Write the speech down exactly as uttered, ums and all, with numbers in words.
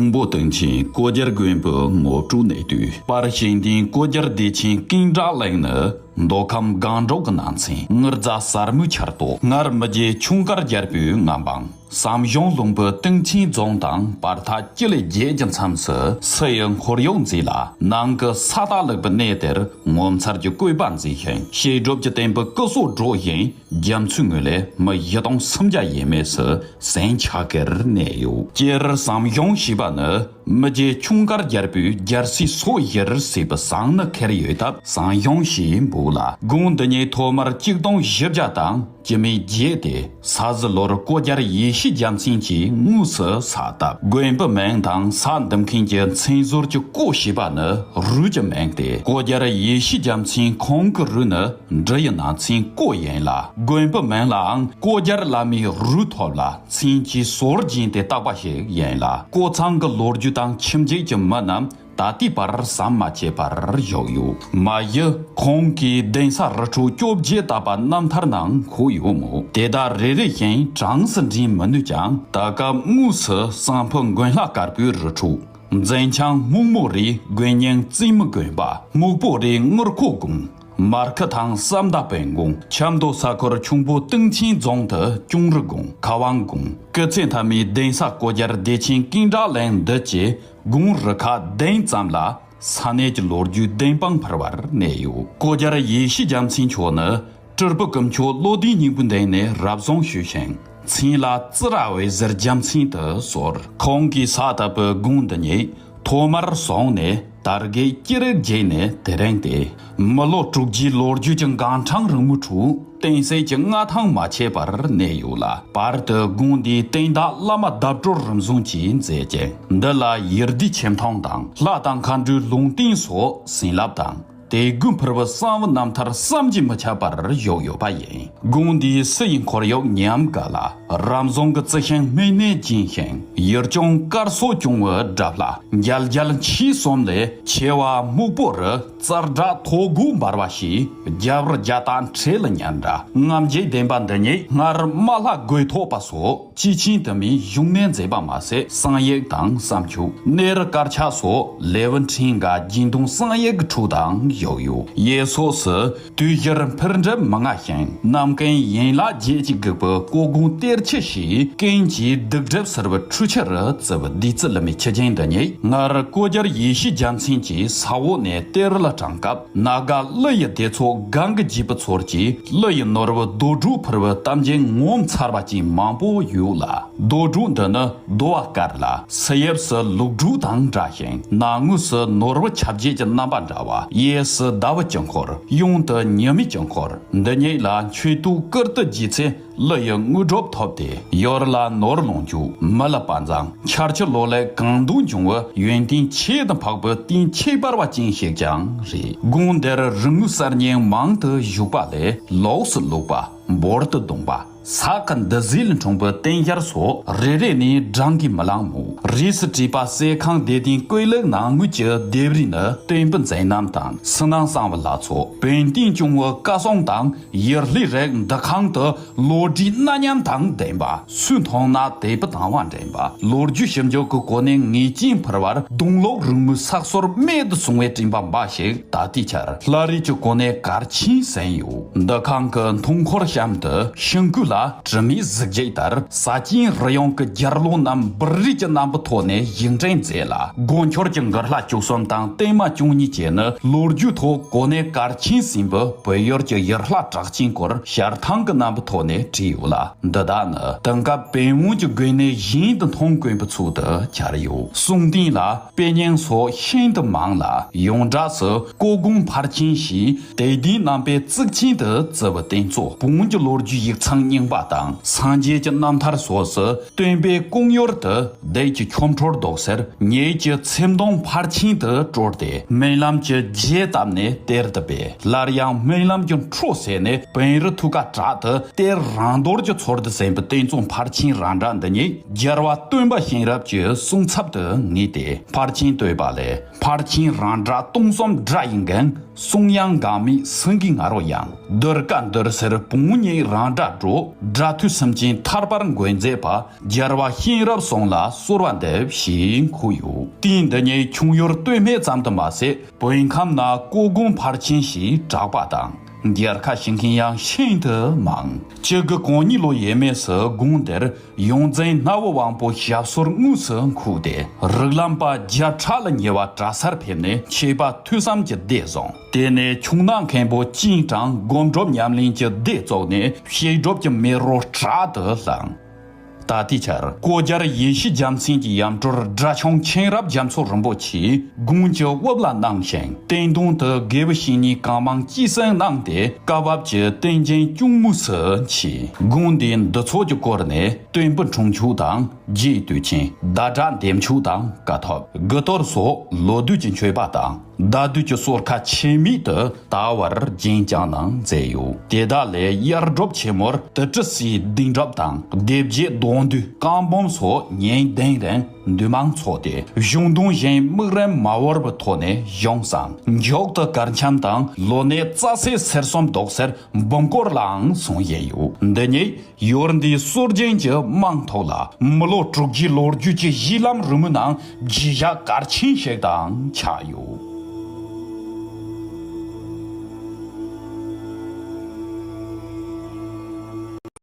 ཁྱུང་པོ་སྟེང་ཆེན་ཀོ་རྒྱལ་དགོན་པའི་ངོ་སྤྲོད་གནས་དུས། པར་ཤིང་སྡིངས་ཀོ་རྒྱལ་བདེ་ཆེན་ཀིང་གྲགས་གླིང་ནི། མདོ་ཁམས་སྒང་དྲུག་གི་ནང་ཚན། དངུལ་རྫ་གསར་མོའི་ཆར་ཐོག་སྔར་མི་རྗེ་ཁྱུང་དཀར་རྒྱལ་པོའི་མངའ་འབངས་ཟམ་གཞུང་ལུང་པའི་སྟེང་ཆེན་རྫོང་དང་བར་ཐག་སྤྱི་ལེ་བརྒྱད་ཀྱི་མཚམས་སུ་སུ་ཡི་ཁོར་ཡུག་མཛེས་ལ། ནང་གི་ས་རྟ་ལུག་པའི་གནས་དེར་ངོ་མཚར་གྱི་བཀོད་པ་མཛེས་ཤིང་བཤད་སྒྲུབ་ཀྱི་བསྟན་པའི་སྐུ་སྲོག་སྒྲོག་བཞིན། རྒྱ་མཚོའི་ངོས་ལས་མི་བཞི་སྟོང་སུམ་བརྒྱ་ཡས་མས་སུ་ཟིང་ཆ་གེར་གནས་ཡོད། སྤྱིར་ཟམ་གཞུང་ཞེས་པ་ནི་མི་རྗེ་ཁྱུང་དཀར་རྒྱལ་པོས་རྒྱལ་སྲས་སོ་བཞིར་གསོས་པའི་ཟམ་ནི་ཁེལ་ཡོད་སྟབས་ཟམ་གཞུང་ཞེས་འབོད་ལ། དགོན་འདི་ཉིད་ཐོག་མར་གཅིག་སྟོང་བཞི་བརྒྱ་དང་བཅུ་མེད་བརྒྱད་དེ། ས་གཟི་ལོར་ཀོ་རྒྱལ་ཡེ་ཤེས་རྒྱལ་མཚན་གྱིས་དངོས་སུ་གསལ་བཏབ། དགོན་པའི་མིང་དང་ས་འདུམ་མཁན་གྱི་མཚན་ཟུར་གྱི་ཀོ་ཞེས་པ་ནི་རུས་ཀྱི་མིང་སྟེ། ཀོ་རྒྱལ་ཡེ་ཤེས་རྒྱལ་མཚན་ཁོང་གི་རུས་ནི་འབྲི་ཡི་ནང་ཚན་ཀོ་ཡིན་ལ། དགོན་པའི་མིང་ལའང་ཀོ་རྒྱལ་བླ་མའི་རུས་ཐོབ་ལ་མཚན་གྱི་ཟོར་བྱིན་ཏེ་བཏགས་པ་ཞིག་ཡིན་ལ། ཀོ་ཚང་གི་ལོ་རྒྱུས་དང་ཁྱིམ་རྒྱུད་ཀྱི་མི་རྣམས་ད་ལྟའི་བར་ཟམ་མ་ཆད་པར་བཞུགས་ཡོད། མ་གཞི་ཁོང་གིས་གདན་ས་རི་ཁྲོད་བཅོ་བརྒྱད་བཏབ་པ་རྣམ་ཐར་ནང་འཁོད་ཡོད་མོད། དེ་དག་རེ་རེ་བཞིན་གྲངས་སུ་འདྲེན་མི་ནུས་ཀྱང་། ད་སྐབས་དངོས་སུ་གསང་ཕུ་དགོན་ལྷ་དཀར་པོའི་རི་ཁྲོད། མཛེས་འཆང་སྨུག་མོ་རི་དགོན་རྙིང་བཙུན་མོའི་དགོན་པ། སྨུག་པོ་རི་དངུལ་ཁོག་དགོན། མར་ཁུ་ཐང་བསམ་མདའ་དཔལ་དགོན། ཆབ་མདོ་ས་ཁུལ་ཁྱུང་པོ་སྟེང་ཆེན་རྫོང་དུ་ཅུང་རི་དགོན། ཁ་དབང་དགོན། སྐུ་ཚེ་མཐའ་མའི་གདན་ས་ཀོ་རྒྱལ་བདེ་ཆེན་ཀིང་གྲགས་གླིང་འདི་བཅས་དགོན་རུ་ཁག་བདུན་ཙམ་ལ་ས་གནས་ཀྱི་ལོ་རྒྱུས་བདེན་དཔང་འཕེར་བར་གནས་ཡོད། ཀོ་རྒྱལ་ཡེ་ཤེས་རྒྱལ་མཚན་མཆོག་ནི་སྤྲུལ་པའི་སྐུ་མཆོག་བློ་ལྡན་སྙིང་པོའི་མདུན་ནས་རབ་བཟུང་ཞུས་ཤིང་། མཚན་ལ་ཙི་ར་འོད་ཟེར་རྒྱལ་མཚན་དུ་གསོལ། ཁོང་གིས་གསལ་བཏབ་པའི་དགོན་འདི་ཉིད་ཐོག་མར་བཟུང་ནས་དར་རྒུད་ཅི་རིགས་བརྒྱུད་ནས་དེ་རིང་སྟེ། མི་ལོ་དྲུག་བརྒྱའི་ལོ་རྒྱུས་ཀྱི་འགན་འཁྲང་རིང་མོའི་ཁྲོད་བསྟན་སྲིད་ཀྱི་མངའ་ཐང་མ་ཆད་པར་གནས་ཡོད་ལ། བར་དུ་དགོན་འདིའི་བསྟན་བདག་བླ་མ་བརྡ་སྤྲོད་རིམ་བཟུང་གིས་མཛད་ཅིང་། འདི་ལ་ཡེ་ལྡེ་ཆེ་མཐོང་དང་ལྷ་དང་མཁའ་འགྲོའི་ལུང་བསྟན་སོགས་བྱིན་རླབས་དང་། དད་གུས་ཕུལ་བའི་གསང་བའི་རྣམ་ཐར་བསམ་གྱིས་མི་ཁྱབ་པར་བཞུགས་ཡོད་པ་ཡིན། དགོན་འདིའི་སུ་ཡི་ཁོར་ཡུག་ཉམས་དགའ་ལ། རབ་བཟུང་གི་རྩི་ཤིང་སྨིན་ནས་བརྒྱན་ཞིང་། ཡུལ་ལྗོངས་དཀར་སོགས་སྐྱོང་བའི་འདྲ་ལྷ་རྒྱལ་རྒྱལ་མཆེད་གསུམ་ལས། ཆེ་བ་སྨུག་པོ་རི་ཙར་སྒྲ་ཐོག་སྒོ་འབར་བ་ཞེས། རྒྱལ་བུ་རྒྱལ་རྟགས་འཕྲེད་ལ་ཉར་འདྲ། རྔམ་བརྗིད་ལྡན་པ་འདི་ཉིད་སྔར་རྨ་ལྷ་རྒོད་ཐོག་པ་སོགས། སྐྱེས་ཆེན་དུ་མས་བཞུགས་གནས་མཛད་པ་མ་ཟད། གསང་ཡིག་དང་བསམ་ཆོས། གནས་རི་དཀར་ཆག་སོགས་ལེའུ་ཕྲེང་འགའ་རྒྱུན་དུ་གསང་ཡིག་གི་ཁྲོད་དང་བཞུགས་ཡོད། ཡུལ་སོགས་སུ་དུས་བཞིར་འཕེལ་འགྲིབ་མི་མངའ་ཞིང་། ནམ་མཁའི་ཡན་ལག་བརྒྱད་ཀྱིས་བསྒུགས་པའི་ཀོ་དགོན་གཏེར་ཆུ་ཞེས་ཀུན་གྱིས་སྡིག་སྒྲིབ་སེལ་བའི་ཁྲུས་ཆུ་རུ་བརྩི་བའི་བདུད་རྩི་ལི་མའི་ཆུ་རྒྱུན་འདི་ཉིད། སྔར་ཀོ་རྒྱལ་ཡེ་ཤེས་རྒྱལ་མཚན་གྱིས་ས་འོག་ནས་གཏེར་ལ་དྲངས་སྐབས། ནཱ་ག་ཀླུ་ཡི་སྡེ་ཚོགས་གང་གི་རྒྱུད་པའི་ཚོར་གྱིས་ཀླུ་ཡི་ནོར་བུ་རྡོ་གྲུག་ཕུལ་བའི་གཏམ་རྒྱུད་ངོ་མཚར་བ་ཅན་མང་པོ་ཡོད་ལ། རྡོ་གྲུག་འདི་ནི་རྡོ་བ་དཀར་ལ་སི་ཡབས་སུ་ལུག་གྲུག་དང་འདྲ་ཞིང་། ནང་ངོས་སུ་ནོར་བུ་ཁྱབ་བྱེད་ཀྱི་རྣམ་པ་འདྲ་བ། གཡས་སུ་ཟླ་བའི་དཀྱིལ་འཁོར། གཡོན་དུ་ཉི་མའི་དཀྱིལ་འཁོར། འདི་ཉིད་ལ་མཆོད་བསྟོད་བཀུར་སྟི་བགྱིས་ཚེ། ཀླུ་ཡི་དངོས་གྲུབ་ཐོབ་སྟེ། ཡུལ་ལ་ནོར་ལོངས་སྤྱོད། མི་ལ་དཔལ་འཛོམས། འཆར་ཕྱི་ལོ་ལེགས་གང་འདོད་འབྱུང་བའི་ཡོན་ཏན་ཁྱད་དུ་འཕགས་པའི་རྟེན་ཁྱད་པར་བ་ཅན་ཞིག་ཀྱང་རེད། དགོན་འདིར་རིག་དངོས་གསར་རྙིང་མང་དུ་བཞུགས་པ་ལས། ལོགས་སུ་ལུག་པ། འབུར་དུ་བརྡུངས་པ། ས་ཁུ་འདི་ཟིལ་འཁྲུངས་པའི་རྟེན་ཞལ་སོགས་རེ་རེ་ནས་བགྲང་གིས་མི་ལང་མོད། རིས་སུ་བྲིས་པ་གསེར་ཁང་སྡེ་བདུན་བཀོད་ལེགས་ནང་ངོས་ཀྱི་ལྡེབས་རིས་ནི། སྟོན་པའི་མཛད་རྣམ་དང་། ཕྱི་ནང་གསང་བའི་ལྷ་ཚོགས། བན་དེ་སྐྱོང་བའི་བཀའ་སྲུང་དང་། ཡུལ་ལྷའི་རིགས་འདུ་ཁང་དུ། ལོ་རྒྱུས་སྣ་མཉམ་དང་ལྡན་པ། སུས་མཐོང་ན་དད་པ་དང་བ་འདྲེན་པ། ལོ་རྒྱུས་ཞིབ་འཇུག་གི་གོ་གནས་ངེས་ཅན་ཕུལ་བར། གདུང་ལོག་རིང་མོའི་སག་སོར་རྨད་དུ་བྱུང་བའི་དྲན་པ་འབའ་ཞིག་ད་ལྟའི་ཆར་ལྷ་རིས་ཀྱི་གོ་གནས་གལ་ཆེན་ཟིན་ཡོད། འདུ་ཁང་གི་མཐོང་འཁོར་གཤམ་དུ་ཤིང་ཀུན་ལ་དྲི་མེད་གཟི་བརྗིད་ལྟར། ས་ཆེན་རི་ཡོངས་ཀྱི་རྒྱལ་གླུ་རྣམས་འབུར་རིས་ཀྱི་རྣམ་པའི་ཐོག་ནས་བཞེངས་སྐྲུན་མཛད་ལ། སྒོ་འཁྱོར་གྱི་མགུར་ལྷ་བཅུ་གསུམ་དང་བརྟན་མ་བཅུ་གཉིས་བཅས་ནི་ལོ་རྒྱུས་ཐོག་གོ་གནས་གལ་ཆེན་ཟིན་པའི་བོད་ཡུལ་གྱི་ཡུལ་ལྷ་གྲགས་ཅན་སྐོར་ཞལ་ཐང་གི་རྣམ་པའི་ཐོག་ནས་བྲིས་ཡོད་ལ། འདི་དག་ནི་དེང་སྐབས་པན་ཝུན་གྱི་དགོན་གནས་བཞིན་དུ་མཐོང་དཀོན་པའི་ཚུལ་དུ་གྱར་ཡོད། གསུང་རྟེན་ལ་དཔེ་རྙིང་སོགས་ཤིན་ཏུ་མང་ལ། ཡོངས་གྲགས་སུ་ཀོ་དགོན་ཕར་ཕྱིན་ཞེས་དད་ལྡན་རྣམ་པས་གཙིགས་ཆེན་དུ་བརྩི་བའི་རྟེན་གཙོ། བོན་གྱི་ལོ་རྒྱུས་ཡིག་ཚང་རྙིང་པ་དང་སངས་རྒྱས་ཀྱི་རྣམ་ཐར་སོགས་སུ། སྟོན་པའི་སྐུ་མྱུར་དུ་བདུད་ཀྱི་ཆོ་འཕྲུལ་བཟློག་ཕྱིར་ཉིད་ཀྱི་ཚེ་མདུང་ཕར་ཕྱིན་དུ་དཀྲོལ་ཏེ། སྨོན་ལམ་གྱི་རྒྱས་བཏབ་ནས་གཏེར་དུ་སྦས། སླར་ཡང་སྨོན་ལམ་གྱི་འཕྲོ་ཟད་ནས་བོན་རི་ཐུགས་ཀ་དྲག་ཏུ་གཏེར་རང་དོར་གྱི་ཚུལ་དུ་ཟིན་པའི་རྟེན་གཙོ་ཕར་ཕྱིན་རང་སྒྲ་འདི་ཉིད་རྒྱལ་བ་སྟོན་པ་གཤེན་རབ་ཀྱི་གསུང་ཚབ་ཏུ་ངེས་ཏེ། ཕར་ཕྱིན་བསྟོད་པ་ལས། ཕར་ཕྱིན་རང་སྒྲ་སྟོང་གསུམ་སྒྲ་ཡི་འགན། གསུང་དབྱངས་འགག་མེད་སེང་གེའི་ང་རོ་ཡང་། ཟློས་གར་འདུལ་ཟེར་བོན་ཉིད་རང་སྒྲ་སྒྲོག། དགྲ་ཐུལ་སེམས་ཅན་ཐར་པར་འགོད་མཛད་པ་རྒྱལ་བ་གཤེན་རབ་ཟུང་ལ་གསོལ་བ་འདེབས་ཞེས་འཁོད་ཡོད། དུས་འདི་ཉིད་ཁྱུང་ཡུལ་སྟོད་སྨད་ཙམ་དུ་མ་ཟད། བོད་ཁམས་ན་ཀོ་དགོན་ཕལ་ཆེན་ཞིག་གྲགས་པ་དང་། མཇལ་ཁ་ཞུ་མཁན་ཡང་ཤིན་ཏུ་མང་། ཆིག་དགུ་གོ་གཉིས་ལོ་ཡས་མས་སུ་དགོན་འདིར་ཡོངས་འཛིན་སྣ་བོ་དབང་པོ་ཞབས་སོར་དངོས་སུ་འཁོད་དེ། རིགས་ལམ་པ་བརྒྱ་ཕྲག་ལ་ཉེ་བ་གྲྭ་སར་ཕེབས་ནས་མཆོད་པ་ཐོས་བསམ་གྱི་སྡེ་བཟུང་། དེ་ནས་ཁྱུང་ནག་མཁན་པོ་ཅིན་ཀྲང་སྒོམ་སྒྲུབ་ཉམས་ལེན་གྱི་སྡེ་བཙུགས་ནས་བཤད་སྒྲུབ་ཀྱི་མེ་རོ་བྲག་ཏུ་བསླངས། ད་ལྟའི་ཆར་ཀོ་རྒྱལ་ཡེ་ཤེས་རྒྱལ་མཚན་གྱི་ཡུམ་སྲས་དགྲ་ཆུང་མཁྱེན་རབ་རྒྱ་མཚོ་རིན་པོ་ཆེ་དགོན་གྱི་དབུ་བླ་གནང་ཞིང་། བསྟན་དོན་དུ་དགེ་བའི་བཤེས་གཉེན་གང་མང་སྐྱེད་སྲིང་གནང་སྟེ། སྐབས་བབ་ཀྱི་བསྟན་རྒྱུན་སྐྱོང་མུས་སུ་མཆིས། དགོན་འདིའི་འདུ་ཚོགས་ཀྱི་སྐོར་ནས། སྟོན་པའི་འཁྲུངས་ཆོས་དང་རྗེ་དུས་ཆེན། ཟླ་གྲགས་འདེམས་ཆོས་དང་དཀའ་ཐུབ། དགུ་གཏོར་སོགས་ལོ་དུས་ཀྱི་མཆོད་པ་དང་ཟླ་དུས་ཀྱི་གསོལ་ཁ་ཆད་མེད་དུ་ད་བར་རྒྱུན་བསྐྱངས་གནང་མཛད་ཡོད། དེ་དག་ལས་ཡར་སྒྲུབ་ཆེན་མོར་དུས་དྲི་ཟའི་གདུང་སྒྲུབ་དང་སྡེ་བརྒྱད་གདུང་འདུས་བཀའ་འབུམ་སོགས་ཉིན་བདུན་རིང་འདུས་མང་ཚོགས་ཏེ། གཞུང་དོན་གཞན་དམིགས་རིམ་མ་བོར་བའི་ཐོག་ནས་གཞུང་བསྲངས། མཇུག་ཏུ་གར་འཆམ་དང་ལོ་ནད་རྩ་སའི་སེར་གསུམ་བཟློག་སའི་འབུམ་སྐོར་ལའང་གསུངས་བཞིན་ཡོད། འདི་ཉིད་ཡུལ་འདིའི་སྲོལ་རྒྱུན་གྱི་དམངས་ཐོག་ལ་མི་ལོ་དྲུག་བརྒྱའི་ལོ་རྒྱུས་ཀྱི་གཞི་ལམ་རིང་མོའི་ནང་གཞི་བཞག་གལ་ཆེན་ཞིག་དང་ཆགས་ཡོད།